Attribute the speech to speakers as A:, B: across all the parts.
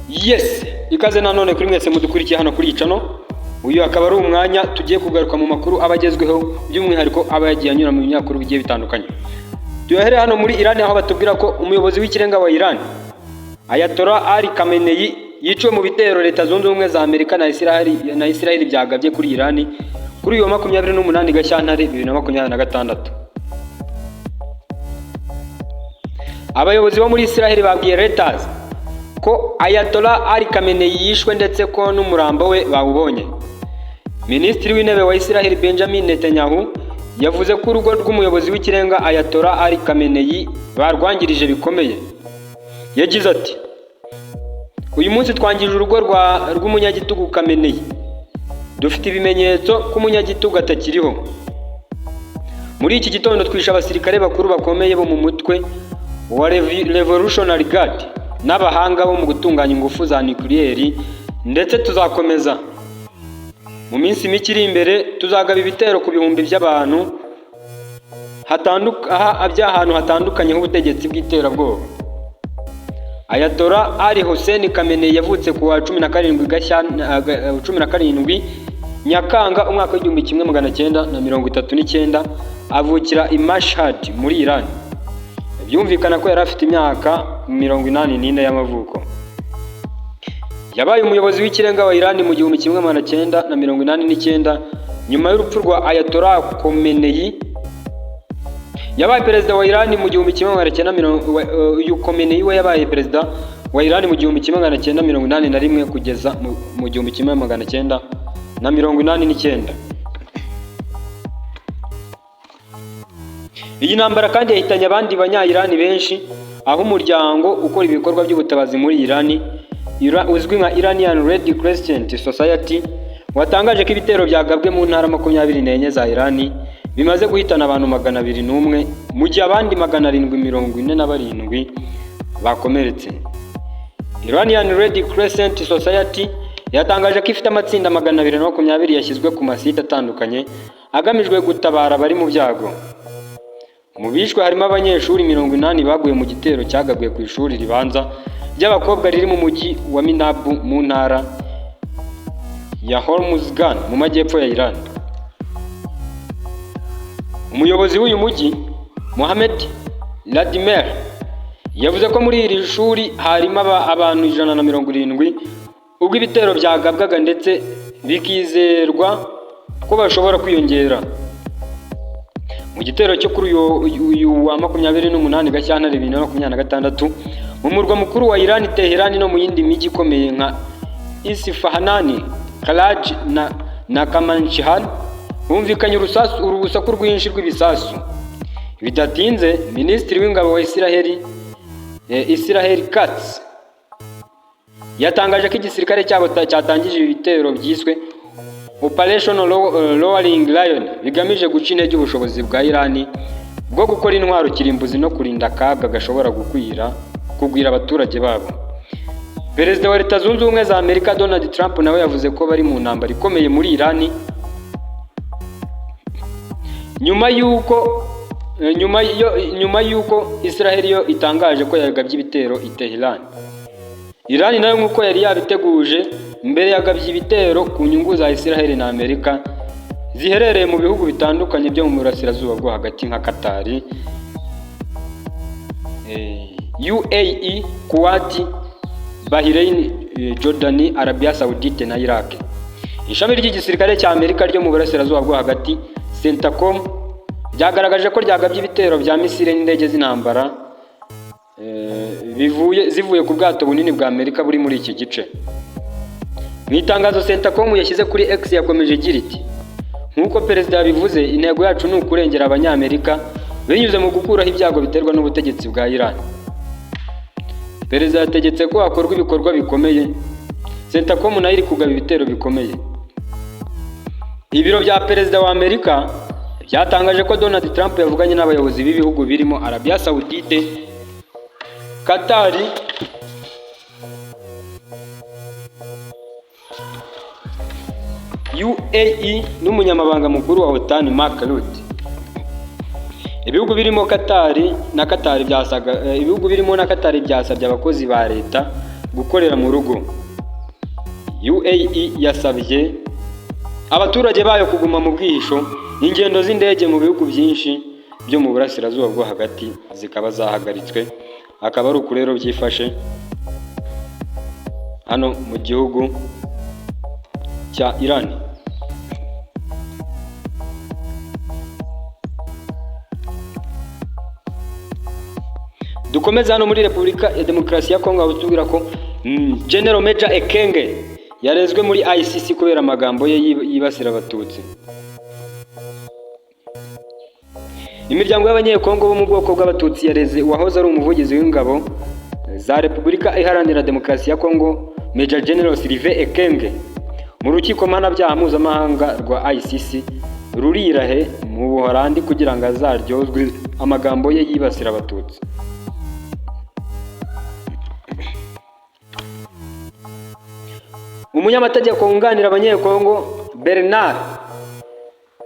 A: Yes, ikaze nanone kuri mwese mudukurikiye hano kuri Icano. Uyu akaba ari umwanya tugiye kugaruka mu makuru aba agezweho, by'umwihariko aba yagiye anyura mu binyamakuru bigiye bitandukanye. Tuyahere hano muri Iran, aho batubwira ko umuyobozi w'ikirenga wa Iran, Ayatollah Ali Khamenei, yiciwe mu bitero Leta Zunze Ubumwe za Amerika na Israel byagabye kuri Iran kuri uyu wa 28 Gashyantare 2026. Abayobozi bo muri Israel babwiye Reuters ko Ayatollah Ali Khamenei yishwe, ndetse ko n'umurambo we bawubonye. Minisitiri w'Intebe wa Israel, Benjamin Netanyahu, yavuze ko urugo rw'umuyobozi w'ikirenga Ayatollah Ali Khamenei barwangirije bikomeye. Yagize ati: "Uyu munsi twangije urugo rw'umunyagitugu Khamenei. Dufite ibimenyetso ko umunyagitugu atakiriho. Muri iki gitondo twishe abasirikare bakuru bakomeye bo mu mutwe wa Revolutionary Guard n'abahanga bo mu gutunganya ingufu za nucléaire, ndetse tuzakomeza. Mu minsi mike iri imbere tuzagaba ibitero ku bihumbi by'abantu by'ahantu hatandukanye h'ubutegetsi bw'iterabwoba." Ayatollah Ali Hossein Khamenei yavutse ku wa 17 17 Nyakanga umwaka w'1939, avukira i Mashhad muri Iran. Byumvikana ko yari afite imyaka 84 y'amavuko. Yabaye umuyobozi w'ikirenga wa Iran mu 1989 nyuma y'urupfu rwa Ayatollah Khomeini. Yabaye perezida wa Iran mu gihumbi kimwe magana cyenda mirongo uyu Khomeini we yabaye perezida wa Iran mu 1981 kugeza mu 1989. Iyi ntambara kandi yahitanye abandi banya-Iran benshi, aho umuryango ukora ibikorwa by'ubutabazi muri Iran uzwi nka Iranian Red Crescent Society watangaje ko ibitero byagabwe mu ntara 24 za Iran bimaze guhitana abantu 201, mu gihe abandi 747 bakomeretse. Iranian Red Crescent Society yatangaje ko ifite amatsinda 220 yashyizwe ku masite atandukanye agamijwe gutabara abari mu byago. Mu bishwe harimo abanyeshuri 80 baguye mu gitero cyagabwe ku ishuri ribanza ry'abakobwa riri mu mujyi wa Minab mu ntara ya Hormuzgan mu majyepfo ya Iran. Umuyobozi w'uyu mujyi, Mohamed Ladimer, yavuze ko muri iri shuri harimo abantu 170 ubwo ibitero byagabwaga, ndetse bikizerwa ko bashobora kwiyongera. Mu gitero cyo kuri uyu wa 28 Gashyantare 2026 mu murwa mukuru wa Iran, Tehran, no mu yindi mijyi ikomeye nka Isfahan, Karaj na Kermanshah, humvikanye urusaku rwinshi rw'ibisasu. Bidatinze Minisitiri w'Ingabo wa Israel, Israel Katz, yatangaje ko igisirikare cyabo cyatangije ibitero byiswe Operation Roaring Lion, bigamije guca intege ubushobozi bwa Iran bwo gukora intwaro kirimbuzi no kurinda akaga gashobora kugwira abaturage babo. Perezida wa Leta Zunze Ubumwe za Amerika, Donald Trump, nawe yavuze ko bari mu ntambara ikomeye muri Iran nyuma y'uko Israel yo itangaje ko yagabye ibitero i Tehran. Iran nayo, nk'uko yari yabiteguje mbere, yagabye ibitero ku nyungu za Israel na Amerika ziherereye mu bihugu bitandukanye byo mu burasirazuba bwo hagati nka Qatar, UAE, Kuwait, Bahrain, Jordan, Arabia Saudite na Iraq. Ishami ry'igisirikare cya Amerika ryo mu burasirazuba bwo hagati, CENTCOM, ryagaragaje ko ryagabye ibitero bya misile n'indege z'intambara zivuye ku bwato bunini bwa Amerika buri muri iki gice. Mu itangazo CENTCOM yashyize kuri X yakomeje igira iti: "Nk'uko perezida yabivuze, intego yacu ni ukurengera Abanyamerika binyuze mu gukuraho ibyago biterwa n'ubutegetsi bwa Iran. Perezida yategetse ko hakorwa ibikorwa bikomeye. CENTCOM nayo iri kugaba ibitero bikomeye." Ibiro bya perezida wa Amerika byatangaje ko Donald Trump yavuganye n'abayobozi b'ibihugu birimo Arabia Saudite, Qatar, UAE n'umunyamabanga mukuru wa OTAN, Mark Rutte. Ibihugu birimo na Qatar byasabye abakozi ba leta gukorera mu rugo. UAE yasabye abaturage bayo kuguma mu bwihisho. Ingendo z'indege mu bihugu byinshi byo mu burasirazuba bwo hagati zikaba zahagaritswe. Akaba ari uku rero byifashe hano mu gihugu cya Iran. Dukomeze hano muri Repubulika ya Demokarasi ya Kongo, aho tubwira ko General Major Ekenge yarezwe muri ICC kubera amagambo ye yibasira Abatutsi. Imiryango y'Abanyekongo bo mu bwoko bw'Abatutsi yareze uwahoze ari umuvugizi w'ingabo za Repubulika Iharanira Demokarasi ya Kongo, Major General Sylvain Ekenge, mu rukiko mpanabyaha mpuzamahanga rwa ICC ruri i La Haye mu Buholandi kugira ngo azaryozwe amagambo ye yibasira Abatutsi. Umunyamategeko wunganira Abanyekongo Bernard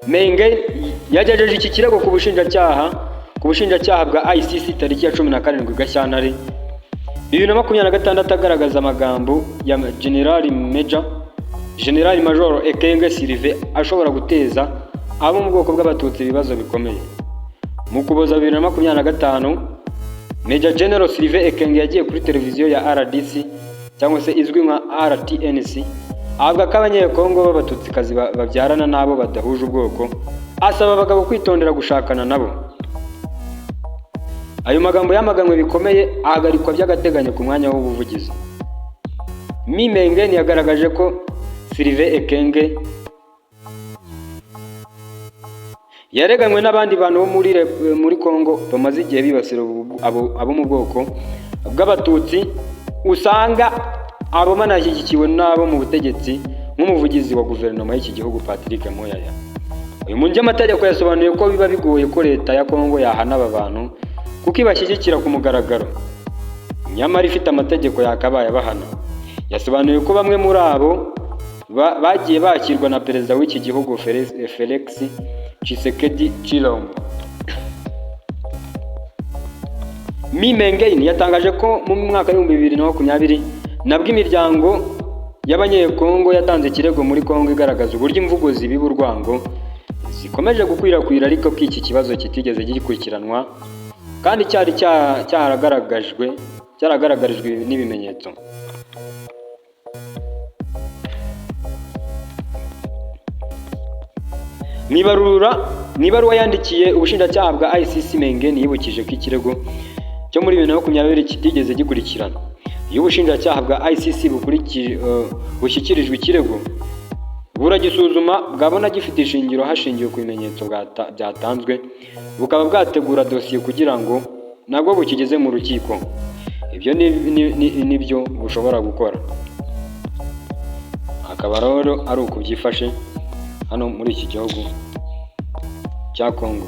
A: Maingain yagejeje iki kirego ku bushinjacyaha bwa ICC tariki ya 17 Gashyantare 2026, agaragaza amagambo ya General Major Ekenge Sylvain ashobora guteza abo mu bwoko bw'Abatutsi ibibazo bikomeye. Mu Kuboza 2025, Major General Sylvain Ekenge yagiye kuri televiziyo ya RDC cyangwa se izwi nka RTNC, avuga ko Abanyekongo b'Abatutsikazi babyarana n'abo badahuje ubwoko, asaba abagabo kwitondera gushakana nabo. Ayo magambo yamaganwe bikomeye, ahagarikwa by'agateganyo ku mwanya w'ubuvugizi. Me Maingain yagaragaje ko Sylvain Ekenge yareganywe n'abandi bantu bo muri Congo bamaze igihe bibasira abo mu bwoko bw'Abatutsi, usanga abo banashyigikiwe n'abo mu butegetsi nk'umuvugizi wa guverinoma y'iki gihugu Patrick Muyaya. Uyu munyamategeko yasobanuye ko biba bigoye ko leta ya Congo yahana aba bantu kuko ibashyigikira ku mugaragaro, nyamara ifite amategeko yakabaye abahana. Yasobanuye ko bamwe muri abo bagiye bakirwa na perezida w'iki gihugu Felix Tshisekedi Tshilombo. Me Maingain yatangaje ko mu mwaka w'2020 nabwo imiryango y'Abanyekongo yatanze ikirego muri Kongo igaragaza uburyo imvugo zibiba urwango zikomeje gukwirakwira, ariko ko iki kibazo kitigeze gikurikiranwa kandi cyari cyaragaragarijwe n'ibimenyetso. Mu ibaruwa yandikiye ubushinjacyaha bwa ICC, Maingain yibukije ko ikirego cyo muri 2020 kitigeze gikurikirana. Iyo ubushinjacyaha bwa ICC bushyikirijwe ikirego, buragisuzuma, bwabona gifite ishingiro hashingiwe ku bimenyetso byatanzwe, bukaba bwategura dosiye kugira ngo nabwo bukigeze mu rukiko. Ibyo nibyo bushobora gukora. Akaba rero ari uku byifashe hano muri iki gihugu cya Congo.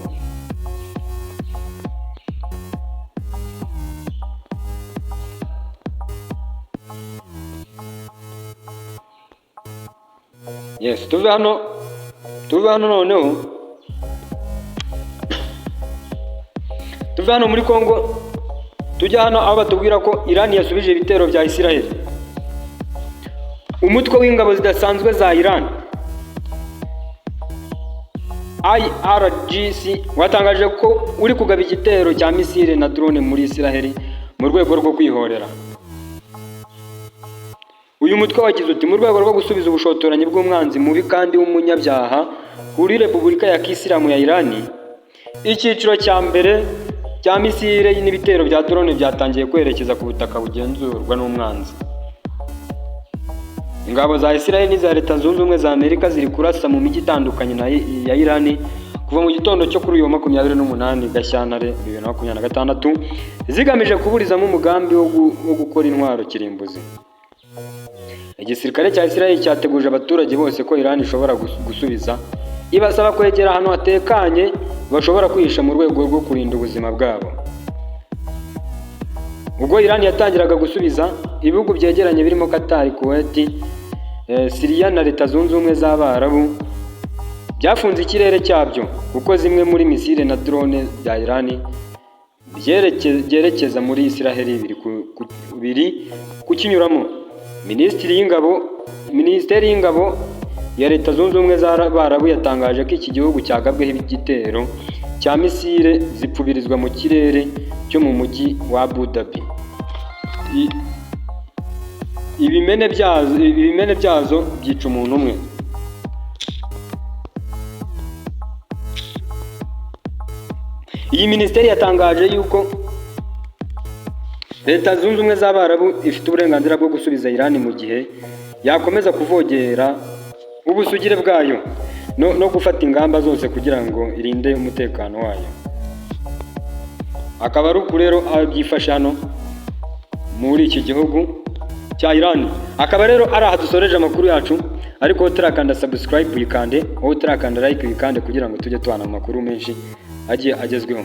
A: Yes, tuve hano noneho, tuve hano muri Congo tujya hano aho batubwira ko Iran yasubije ibitero bya Israel. Umutwe w'ingabo zidasanzwe za Iran IRGC watangaje ko uri kugaba igitero cya misile na drone muri Israel mu rwego rwo kwihorera. Uyu mutwe wagize uti: "Mu rwego rwo gusubiza ubushotoranyi bw'umwanzi mubi kandi w'umunyabyaha kuri Repubulika ya Kisilamu ya Irani, icyiciro cya mbere cya misile n'ibitero bya drone byatangiye kwerekeza ku butaka bugenzurwa n'umwanzi." Ingabo za Israel n'iza Leta Zunze Ubumwe za Amerika ziri kurasa mu mijyi itandukanye ya Irani kuva mu gitondo cyo kuri uyu wa 28 Gashyantare 2026, zigamije kuburizamo umugambi wo gukora intwaro kirimbuzi. Igisirikare cya Israel cyateguje abaturage bose ko Iran ishobora gusubiza, ibasaba kwegera ahantu hatekanye bashobora kwihisha mu rwego rwo kurinda ubuzima bwabo. Ubwo Iran yatangiraga gusubiza, ibihugu byegeranye birimo Qatar, Kuwait, Syria na Leta Zunze Ubumwe z'Abarabu byafunze ikirere cyabyo kuko zimwe muri misile na drone bya Iran byerekeza muri Israel biri biri kukinyuramo. Minisitiri y'ingabo Minisiteri y'ingabo ya Leta Zunze Ubumwe z'Abarabu yatangaje ko iki gihugu cyagabweho igitero cya misile zipfubirizwa mu kirere cyo mu mujyi wa Abu Dhabi. Ibimene byazo byica umuntu umwe. Iyi minisiteri yatangaje yuko Leta Zunze Ubumwe z'Abarabu ifite uburenganzira bwo gusubiza Iran mu gihe yakomeza kuvogera ubusugire bwayo no gufata ingamba zose kugira ngo irinde umutekano wayo. Akaba ari uku rero byifashe hano muri iki gihugu cya Iran. Akaba rero ari aha dusoreje amakuru yacu, ariko wowe utarakanda subscribe uyikande, wowe utarakanda like uyikande, kugira ngo tujye tubana amakuru menshi agiye agezweho.